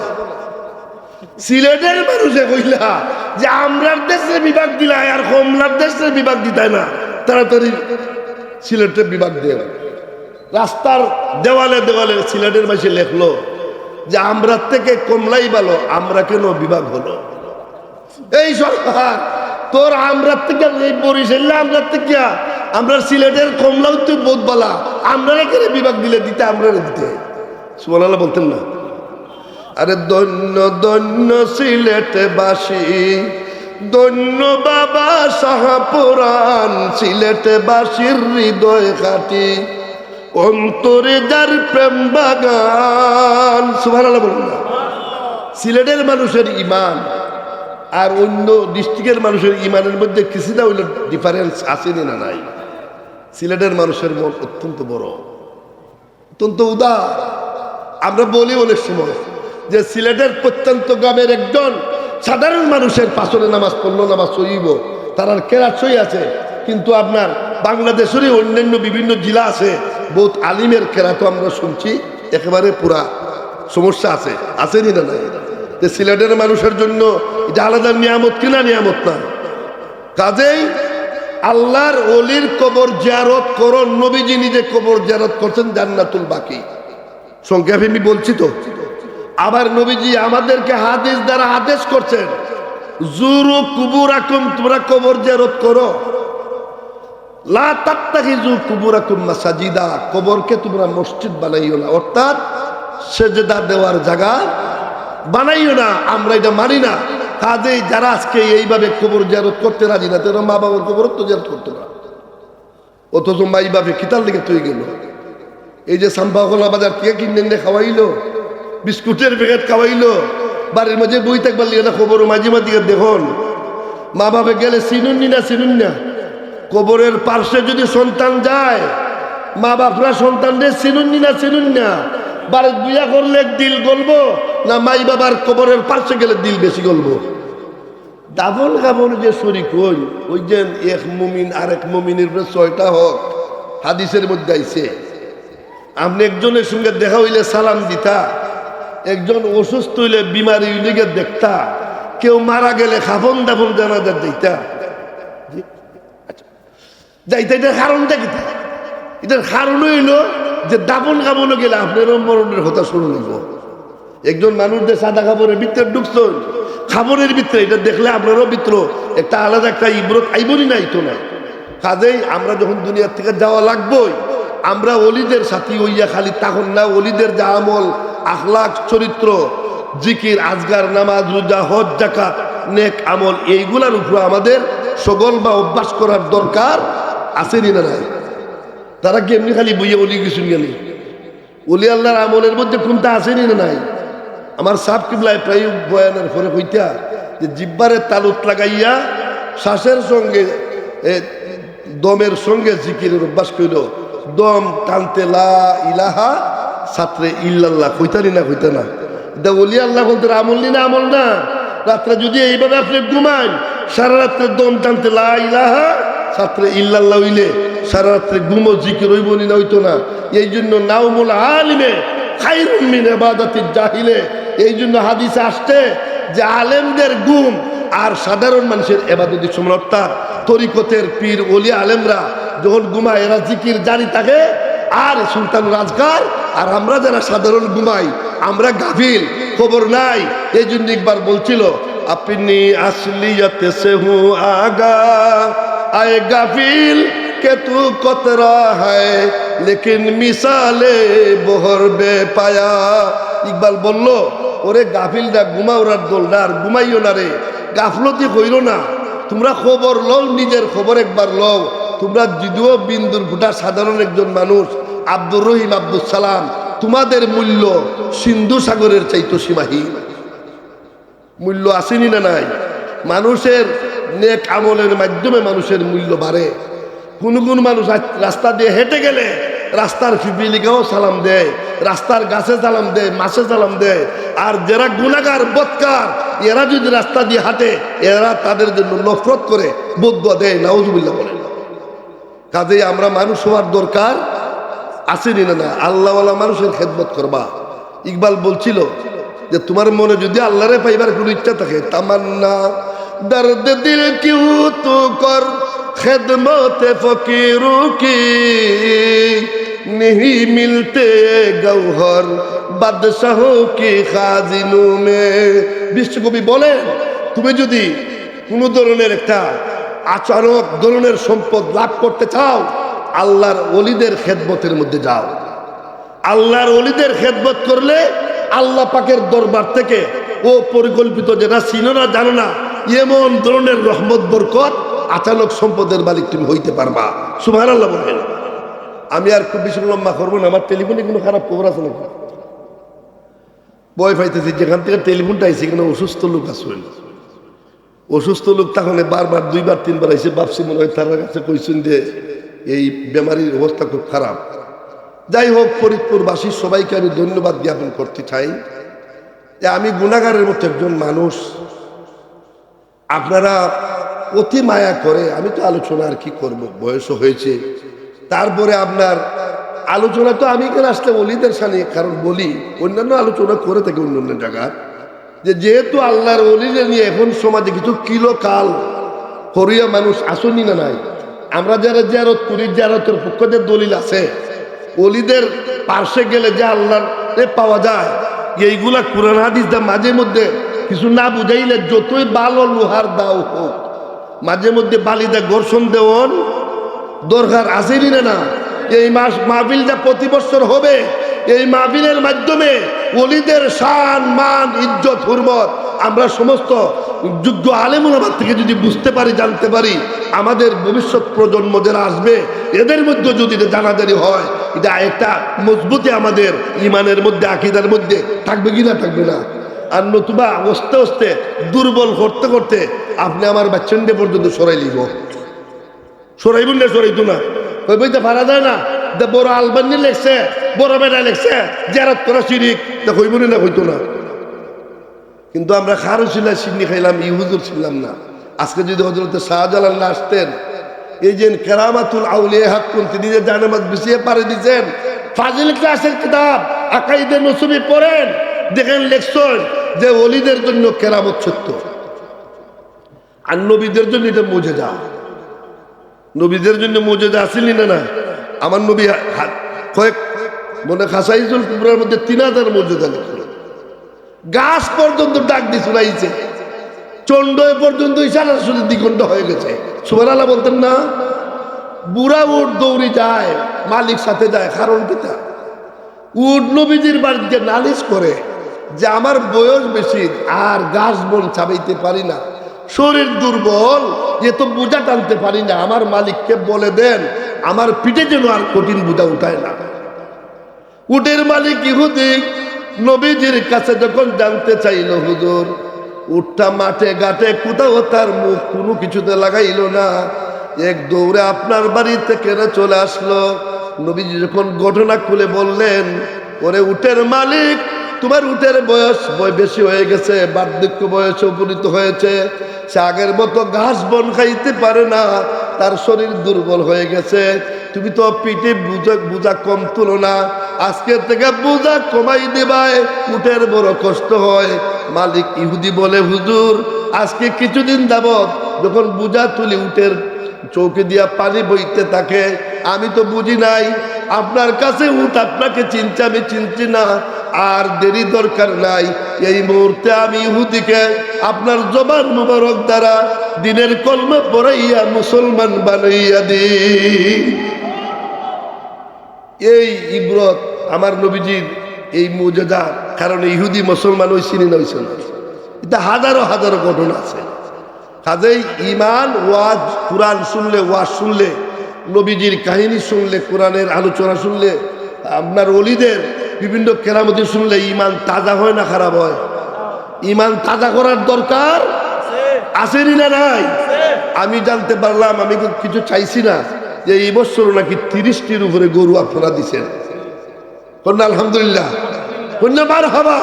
সিলেটের মানুষে কইলা যে আমরার দেশে বিভাগ দিলায় আর কমলার দেশে বিভাগ দিতায় না, তাড়াতাড়ি সিলেটে বিভাগ দেও। রাস্তার দেওয়ালে দেওয়ালে সিলেটের মাঝে লেখলো যে আমরার থেকে কমলাই ভালো, আমরা কেন বিভাগ হলো? এই সরকার, তোর আমরার থেকে, এই বরিশাল্লা আমরার থেকে, আমরার সিলেটের কমলাও তুই বহুত বালা, আমরারে কেন বিভাগ দিলে দিতে, আমরারে দিতে? সুবহানাল্লাহ বলতেন না? আরে ধন্য ধন্য সিলেটবাসী, ধন্য বাবা শাহপরান, সিলেটবাসীর হৃদয় খাঁটি, অন্তরে যার প্রেম বাগান। সুবহানাল্লাহ বলুন না। সিলেটের মানুষের ইমান আর অন্য ডিস্ট্রিক্টের মানুষের ইমানের মধ্যে কিছুটা হইলে ডিফারেন্স আছে নি না নাই? সিলেটের মানুষের মন অত্যন্ত বড়, অত্যন্ত উদার। আমরা বলি অনেক সময় যে সিলেটের প্রত্যন্ত গ্রামের একজন সাধারণ মানুষের পাঁচ ওয়াক্ত নামাজ পড়লো, নামাজ হইব, তার আর কেরাত সই আছে, কিন্তু আপনার বাংলাদেশেরই অন্যান্য বিভিন্ন জেলা আছে, বহুত আলিমের কেরাতও আমরা শুনছি একেবারে পুরা সমস্যা আছে, আছে নি না নাই? যে সিলেটের মানুষের জন্য এটা আলাদা নিয়ামত কিনা নিয়ামত না? কাজেই আল্লাহর ওলির কবর জিয়ারত করো, নবীজি নিজে কবর জিয়ারত করছেন জান্নাতুল বাকি। সংক্ষেপে আমি বলছি তো, আবার নবীজি আমাদেরকে হাদিস দ্বারা আদেশ করছেন, "জুরু কুবুরাকুম, তোমরা কবর জিয়ারত করো। লা তাত্তাখিজু কুবুরাকুম মাসাজিদা, কবরকে তোমরা মসজিদ বানাইও না, অর্থাৎ সেজদা দেওয়ার জায়গা বানাইও না, আমরা এটা মানি না।" কাজেই যারা আজকে এইভাবে কবর জিয়ারত করতে রাজি না, তারা মা বাবার কবর তো জিয়ারত করতো না। অথচ মাই বাপে কিতার লেগে তুই গেল? এই যে সাম্বা কলা বাজার থেকে কিনে এনে খাওয়াইলো, বিস্কুটের প্যাকেট খাওয়াইলো, বাড়ির মাঝে বই থাকবার লিগে না, কবর মাঝে মাঝে দেখুন, মা বাপে গেলে চিনুন নি না চিনুন না? কবরের পার্শ্বে যদি সন্তান যায়, মা বাপরা সন্তানরে চিনুন নি না চিনুন না? বাড়িত বুয়া করলে দিল গলবো না মাই বাবার কবরের পার্শ্বে গেলে দিল বেশি গলবো? দাফন কাফন যে শরিক হইল, ওই যে এক মুমিন আর এক মুমিনের উপরে ছয়টা হক, হাদিসের মধ্যে আইছে। আপনি একজনের সঙ্গে দেখা হইলে সালাম দিতা, একজন অসুস্থ হইলে বিমারি হইলে গিয়ে দেখতা, কেউ মারা গেলে কাফন দাফন জানাজাত দিতা। জি? আচ্ছা। যাইতা, এটার কারণটা কিতা? এটার কারণ হইল যে দাফন কাফনও গেলে আপনারও মরণের কথা শুরু হইব। একজন মানুষ যে সাদা কাপড়ের ভিতরে ঢুকছেন, কাপড়ের ভিতরে, এটা দেখলে আপনারও ভিতরে একটা আলাদা একটা ইবরত আইব নি না, আইতো না? কাজেই আমরা যখন দুনিয়ার থেকে যাওয়া লাগবই, আমরা ওলিদের সাথী হইয়া খালি তখন না, ওলিদের যে আমল, আখলাক, চরিত্র, জিকির, আজগার, নামাজ, রোজা, হজ, জাকাত, নেক আমল, এইগুলার উপরে আমাদের সগল বা অভ্যাস করার দরকার আছে নি না নাই? তারা কি এমনি খালি বইয়া ওলি কিছু গেলে? ওলি আল্লাহর আমলের মধ্যে কোনটা আছে নি না নাই? আমার সাব কিবলায় প্রায় বয়ানের পরে কইতা যে জিব্বারে তালুত লাগাইয়া শ্বাসের সঙ্গে, এ, দমের সঙ্গে জিকিরের অভ্যাস কইল। দম টানতে লা ইলাহা, সাথে ইল্লাল্লাহ কইতা নি না, কইতা না? এটা ওলি আল্লাহ বলতে আমল নি না, আমল না? রাত্রে যদি এইভাবে আপনি ঘুমান, সারা রাত্রে দম টানতে লা ইলাহা, সাথে ইল্লাল্লাহ হইলে সারা রাত্রে ঘুমও জিকির হইব নি না, হইতো না? এই জন্য নাউমুল আলিমে খাইরুম মিন ইবাদাতিল জাহিলে। এই জন্য হাদিসে আসছে যে আলেমদের ঘুম আর সাধারণ মানুষের এবাদতের সমান। অর্থাৎ তরিকতের পীর ওলি আলেমরা যখন ঘুমায়, এরা জিকির জারি থাকে, আর সুলতান রাজগার, আর আমরা যারা সাধারণ ঘুমাই, আমরা গাফিল, খবর নাই। এই জন্য ইকবাল বলছিল, আপনি আসলিয়ত সে হুঁ আগা, আয়ে গাফিল কে তু কতরা হ্যায়, লেকিন মিসালে বহর বেপায়া। ইকবাল বলল, ওরে গাফিলরা, ঘুমাওরার দলরা, আর ঘুমাইও না রে, গাফলতি কইরো না। তোমরা খবর লও, নিজের খবর একবার লও। তোমরা যদিও বিন্দুর ফুটা সাধারণ একজন মানুষ, আব্দুর রহিম, আব্দুস সালাম, তোমাদের মূল্য সিন্ধু সাগরের চাইতে সীমাহীন। মূল্য আছে নি না নাই? মানুষের নেক আমলের মাধ্যমে মানুষের মূল্য বাড়ে। কোন কোন মানুষ আজ রাস্তা দিয়ে হেঁটে গেলে রাস্তার পিপিলিকাও সালাম দেয়, রাস্তার গাছে সালাম দেয়, মাছে সালাম দেয়। আর যারা গুনাহগার, বদকার, এরা যদি রাস্তা দিয়ে হাঁটে, এরা তাদের জন্য নফরত করে, বদদোয়া দেয়, নাউজুবিল্লাহ বলে। কাজেই আমরা মানুষ হওয়ার দরকার আছে নি না? না, আল্লাহওয়ালা মানুষের খেদমত করবা। ইকবাল বলছিল যে তোমার মনে যদি আল্লাহরে পাইবার কোনো ইচ্ছা থাকে, তামান্না দর্দ দিল কিউ তু কর, খেদমত ফকিরু কি, নেহি মিলতে গৌহর বাদশাহো কি খাজিনু মে। বিশ্বকবি বলেন, তুমি যদি কোনো ধরনের একটা আচানক ধরনের সম্পদ লাভ করতে চাও, আল্লাহর ওলিদের খেদমতের মধ্যে যাও। আল্লাহর ওলিদের খেদমত করলে আল্লাহ পাকের দরবার থেকে ও পরিকল্পিত, যেটা চিনো না, জানো না, এমন ধরনের রহমত, বরকত, আচানক সম্পদের মালিক তুমি হইতে পারবা। সুবহানাল্লাহ বলবেন। আমি আর খুব বেশি লম্বা করবো না, আমার টেলিফোনে কোনো খারাপ খবর আছে নাকি? ভয় পাইতেছি, যেখান থেকে টেলিফোনটা আইছে, এখানে অসুস্থ লোক আছে। অসুস্থ লোক তখন বারবার, দুইবার, তিনবার আইছে, ভাবছি মনে হয় তার কাছে কইছেন যে এই বেমারির অবস্থা খুব খারাপ। যাই হোক, ফরিদপুরবাসী সবাইকে আমি ধন্যবাদ জ্ঞাপন করতে চাই যে আমি গুনাহগারের মতো একজন মানুষ, আপনারা অতি মায়া করে, আমি তো আলোচনা আর কি করব, বয়সও হয়েছে। তারপরে আপনার আলোচনা তো আমি এখানে আসলে ওলিদের সামনে কারণ বলি, অন্যান্য আলোচনা করে থাকি অন্যান্য জায়গায়, যে যেহেতু আল্লাহর ওলিরে নিয়ে এখন সমাজে কিছু কিলোকাল করিয়া মানুষ আসনি না নাই, আমরা যারা জিয়ারত করি, জিয়ারতের পক্ষে যে দলিল আছে, ওলিদের পার্শ্বে গেলে যে আল্লাহরে পাওয়া যায়, এইগুলা কোরআন হাদিস দা মাঝে মধ্যে কিছু না বুঝাইলে যতই ভালো লোহার দাও হোক, মাঝে মধ্যে বালিদা ঘর্ষণ দেওয়ান দরকার আছে নি না? না, এই মাস মাহফিলটা প্রতি বছর হবে। এই মাহফিলের মাধ্যমে ওলিদের শান, মান, ইজ্জত, হুরমত আমরা সমস্ত যোগ্য আলেম ওলামার থেকে যদি বুঝতে পারি, জানতে পারি, আমাদের ভবিষ্যৎ প্রজন্ম যারা আসবে, এদের মধ্যে যদি এটা জানাজানি হয়, এটা একটা মজবুতি আমাদের ইমানের মধ্যে, আকিদার মধ্যে থাকবে কি না, থাকবে না? আর নতুবা আস্তে আস্তে দুর্বল করতে করতে আপনি আমার বাচ্চান্ডে পর্যন্ত সরাই লিব। সরাইব না, সরাইতো না। কইব, "এটা পারা যায় না, এটা বড় আলবানি লেখছে, বড় বেটা লেখছে, জিয়ারত করা শিরিক।" তা কইব না, না কইতো না। কিন্তু আমরা কার উছিলায় শিন্নি খাইলাম, ই হুজুর ছিলাম না। আজকে যদি হজরতে শাহজালাল না আসতেন, এই যে কেরামাতুল আউলিয়া হাক্কুন, তিনি যে জানামাজ বিছিয়ে পারে দিছেন, ফাজিল ক্লাসের কিতাব আকাইদে নসুবি পড়েন, দেখেন লেখছেন যে ওলিদের জন্য কেরামত সত্য, আর নবীদের জন্য এটা মুজেজা। নবীদের জন্য মুজেজা আছিল না, না? আমার নবী হা-, হা-, কয়েক, মানে, খাসাইসুল কুবরার মধ্যে তিন হাজার মুজেজা লেখল। গাছ পর্যন্ত ডাক দি শুনাইছে, চন্ডয় পর্যন্ত ইশারা শুধু দ্বিখণ্ড হয়ে গেছে। সুবহানাল্লাহ বলতেন না? বুড়া উট দৌড়ি যায়, মালিক সাথে যায়, কারণ কিতা? উট নবীজির বাড়িতে নালিশ করে যে, "আমার বয়স বেশি, আর ঘাস বন চাবাইতে পারি না, শরীর দুর্বল, এত বোঝা টানতে পারি না, আমার মালিককে বলে দেন, আমার পিঠে যেন আর কঠিন বোঝা উঠায় না।" উটের মালিক ইহুদি, নবীজির কাছে যখন জানতে চাইল, "হুজুর, উটটা মাঠে ঘাটে কোথাও তার মুখ কোনো কিছুতে লাগাইল না, এক দৌড়ে আপনার বাড়ি থেকে চলে আসলো।" নবীজি যখন ঘটনা খুলে বললেন, "ওরে উটের মালিক, তোমার উটের বয়স ব-, বেশি হয়ে গেছে, বার্ধক্য বয়সে উপনীত হয়েছে, সে আগের মতো ঘাস বন খাইতে পারে না, তার শরীর দুর্বল হয়ে গেছে, তুমি তো পিঠে বোঝা, বোঝা কম তুলো না, আজকে থেকে বোঝা কমাই দিবায়, উটের বড় কষ্ট হয়।" মালিক ইহুদি বলে, "হুজুর, আজকে কিছুদিন যাবত যখন বোঝা তুলি, উটের চোখে দিয়া পানি বইতে থাকে, আমি তো বুঝি নাই, আপনার কাছে উট আপনাকে চিনছে, আমি চিনছি না, আর দেরি দরকার নাই, এই মুহূর্তে আমি ইহুদিকে আপনার জবান মুবারক দ্বারা দিনের কলমা পড়াইয়া মুসলমান বানাইয়া দিই।" এই ইবরত আমার নবীজির এই মুজেজার কারণে ইহুদি মুসলমান হইছে নি না হইছে না? এটা হাজারো হাজারো ঘটনা আছে। কাজেই ইমান, ওয়াজ, কোরআন শুনলে, ওয়াজ শুনলে, নবীজির কাহিনী শুনলে, কোরআনের আলোচনা শুনলে, আপনার ওলিদের বিভিন্ন কেরামতি শুনলে ইমান তাজা হয় না খারাপ হয়? ইমান তাজা করার দরকার আছে নি না নাই? আমি জানতে পারলাম, আমি কিন্তু কিছু চাইছি না, যে এই বছরও নাকি তিরিশটির উপরে গরু আপনারা দিছেন। কন্যা আলহামদুলিল্লাহ, কন্যা মারহাবা।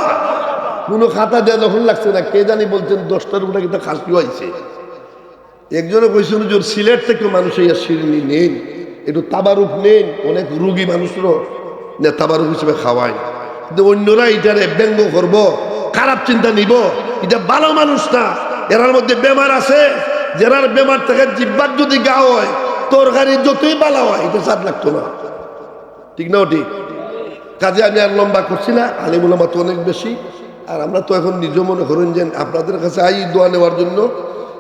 কোনো খাতা দেওয়া যখন লাগছে না, কে জানি বলছেন দশটার উপরে কিন্তু খাসিও আইছে। একজনে কইছেন, "হুজুর, সিলেট থেকে মানুষ এই শিরনি নেন, একটু তাবারুক নেন, অনেক রুগী মানুষরও নে তাবারুক হিসেবে খাওয়ায়।" কিন্তু অন্যরা এটারে ব্যঙ্গ করব, খারাপ চিন্তা নিব, এটা ভালো মানুষ না, এরার মধ্যে বেমার আছে, যেরার বেমার থেকে জিব্বার যদি ঘা হয়, তরকারি যতই ভালো হয়, এটা স্বাদ লাগতো না। ঠিক না ঠিক? কাজে আমি আর লম্বা করছি না, আলিম ওলামা তো অনেক বেশি। আর আমরা তো এখন নিজে মনে করুন যে আপনাদের কাছে আই দোয়া নেওয়ার জন্য।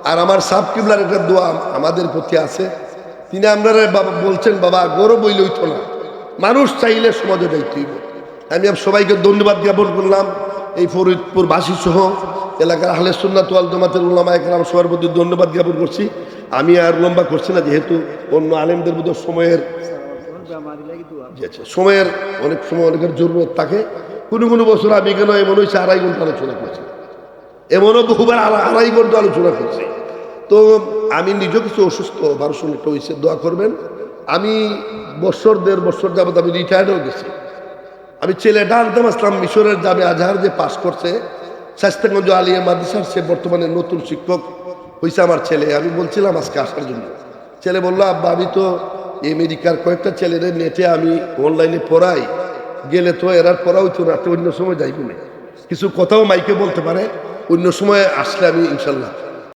আর আমার সাব কিবলার একটা দোয়া আম-, আমাদের প্রতি আছে। তিনি আপনারা বাবা বলছেন, "বাবা, গরব হইলে হইতো না, মানুষ চাইলে সমাজে যাইতে হইব।" আমি আপ-, সবাইকে ধন্যবাদ জ্ঞাপন করলাম, এই ফরিদপুরবাসী সহ এলাকার আহলে সুন্নাত ওয়াল জামাতের ওলামায়ে কেরাম সবার প্রতি ধন্যবাদ জ্ঞাপন করছি। আমি আর লম্বা করছি না, যেহেতু অন্য আলেমদের মতো সময়ের, জি, আচ্ছা, সময়ের অনেক সময় অনেকের জরুরত থাকে। কোনো কোনো বছর আমি কেন এমন হয়েছে আড়াই ঘন্টা আলোচনা করছি, এমনও বহুবার আড়া-, আড়াই ঘন্টা আলোচনা করছি। তো আমি নিজেও কিছু অসুস্থ, বারোশো মিনিট হয়েছে, দোয়া করবেন। আমি বছর দেড় বছর যাবত আমি রিটায়ার্ড হয়ে গেছি। আমি ছেলেটা আনতাম আসলাম মিশরের জামে আজহার, যে পাস করছে, শাস্তাগঞ্জ আলিয়া মাদ্রাসার, সে বর্তমানে নতুন শিক্ষক হইছে আমার ছেলে। আমি বলছিলাম আজকে আসার জন্য, ছেলে বলল, "আব্বা, আমি তো আমেরিকার কয়েকটা ছেলেদের নেটে আমি অনলাইনে পড়াই, গেলে তো এরার পড়া হইতো না, তো অন্য সময় যাইব না।" কিছু কথাও মাইকে বলতে পারে, অন্য সময় আসলে আমি ইনশাল্লাহ